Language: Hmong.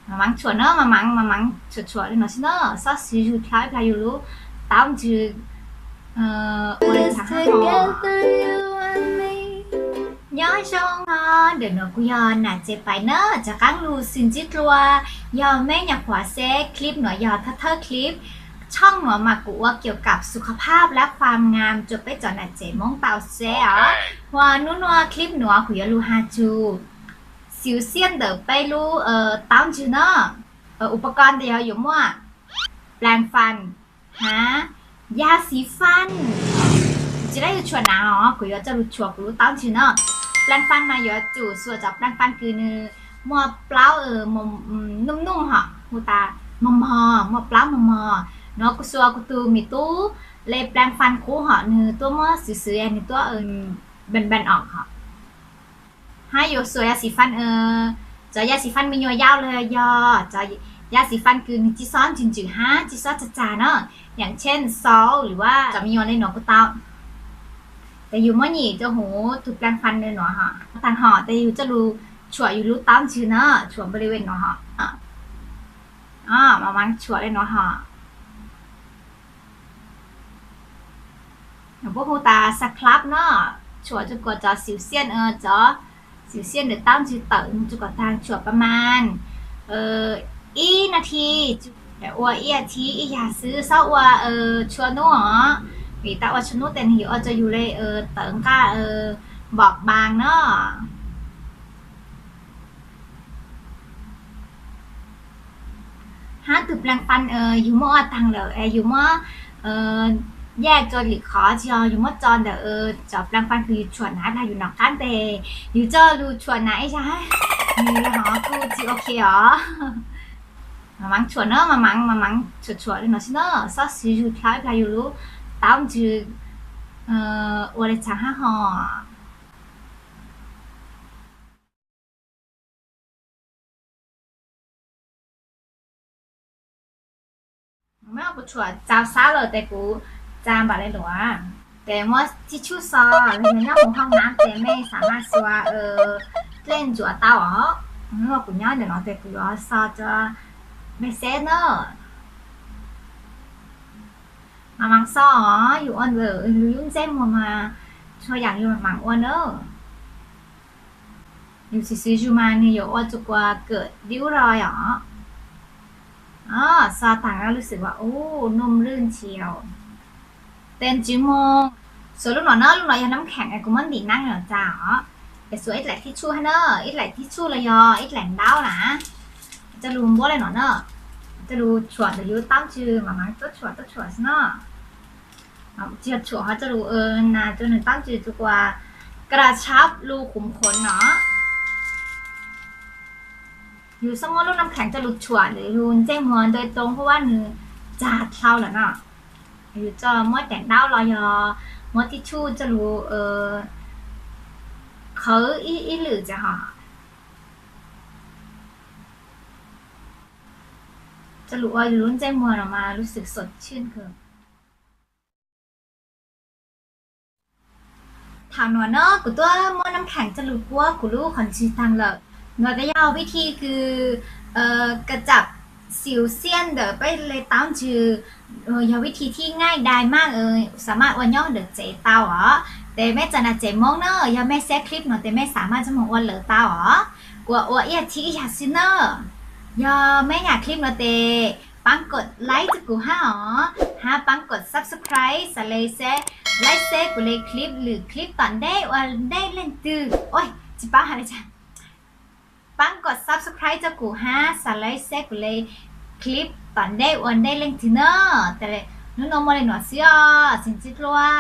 Mas Mav tshuam na, Mas Mav, Mas Mav tshuam tshuam li no xwb na, xob xwb zug dlhau ib plag yus lub taub ntsws ua li cas hab hos. Nyob zoo os, ntawm nuav kuv yog Nam Tsev Pais na, rov qaab lug xwm ntsib dlua. Yog meb nyuam qhuav saib clip nuav yog thawj thawj clip, tshooj nuav mas kuv ua kiav kam su kha phaj lab khuam ngam rua peb cov nam tsev Moob tau saib os. Hua nub nuav clip nuav kuv yuav lug has tsug xiv xiaj ntawm peb lub taub ntsws na. Ua pa ko ntawd yog yuav muaj plas fas hab ya xi faj. Tsi dlaab yug tshuam nav os, kuv yuav coj lug tshuam kuv lub taub ntsws na. Plas fas mas yuav tsum xuas cov plas fas kws nwg muaj plaub nuj nuj hom hu tas mog mog, muaj plaub mog mog. Nuav kuv xuas kuv tug me tub le plas fas qub hom, nwg tuab muab xwv xwv nwg tuab npam npam os hom. Hab yuav xuas ya xi faj, cov ya xi faj me nyuam yaus los yog cov ya xi faj kws nwg tsi xob ntsws ntsws hab tsi xob tsag tsag na, yaam chen sau lwm a cov me nyuam le nuav kuj tau. Tes yug muab nyim rua huv tug plas fas le nuav hom. Taag hom tes yug coj lug tshuam yug lub taub ntsws na, tshuam npaum le nuav hom. Mas Mav tshuam le nuav hom. Puab hu tas sa klab na, tshuam rua kuas cov xiv xiaj, cov xiv xiaj ntawm taub ntsws tawm moog rua kuas taag, tshuam pa mas ib nas this, ua ib nas this ib yag xwb, xob ua tshua nub os. Vim tas ua tshua nub tes nwg yuav ua rua yug le tawv nqaj npom npaas na. Hab tug plas fas yug muab ua taag lawm es yug muab yaj rua lwm qhov, tsi yog yug muab tso ntawm cov plas fas kws yug tshuam nav, yug nov qaab tes yug coj lug tshuam nav ib zag, nwg le hov kuj tsi ok os. Mas Mav tshuam na, Mas Mav, Mas Mav tshuam tshuam le nuav xwb na, xob xwb zug dlhau ib plag yug lub taub ntsws ua le caag hab hos. Meb, kuv tshuam txaus sab lawm tes kuv txaa npaum le luas. Tes muab tib tshub xo, los yog nyob huv hoob nam tes mej xav mas xua dlej ntsuav tau os. Kuv nyob ntawm no tes kuv yuav xo rua mej saib na. Mas Mav xo os, yug ua ntawm lub ntsej muag mas txhua yaam yug Mas Mav ua na. Yug xwb xwb yug mas nwg yuav ua rua kuas kawm dib ub rau os. Xo taag lub xwm vas ub num lwj ntxiaus. Tes ntsws moog, xuas lub no na, lub no yog nab kheem kuv muab ntim naab los txag os. Tes xuas ib dlaim tib tshuj hab na, ib dlaim tib tshuj los yog ib dlaim ntaub na. Coj lug npuab le no na, coj lug tshuam ntawm yug taub ntsws, Mas Mav tuab tshuam tuab tshuam xwb na. Tsi yog tshuam hov, coj lug nas rua nwg taub ntsws rua kuas ka tshab lug khuv khuv no. Yug xob muab lub nab kheem coj lug tshuam ntawm yug ntsej muag ntawm too hab nwg txag dlhau lawm no. Yug coj muab daim ntaub los yog muab tib tshuj coj lug qhawv ib lwm txag hos. Coj lug ua yug lub ntsej muag no mas lub xwm sot tshwj kawg. Thaum nuav na kuv tuab muab nab kheem coj lug puab kuv lub qhov ntswg taag lawm. Nuav tes yog vib thi kws ka tsam xiv xiaj ntawm peb le taub ntsws, yog vib thi thib ngaij dai maj, xav maj ua nyob ntawm tsev tau os. Tes mej txawm nam tsev Moob na, yog mej saib clip no tes mej xav maj coj moog ua lawm tau os. Kuas ua ib yam thib ib yam xwb na. Yog mej nyiam clip no tes paab kod like rua kuv hab os, hab paab kod subscribe xav le saib, like saib kuv le clip lwm clip tom ntej ua ntej leej twg. Tsi paub has le caag. Paab kod subscribe rua kuv hab xav le saib kuv le clip tom ntej ua ntej leej twg na. Tes nub nuav muaj le nuav xwb os, xeeb tsi dlua.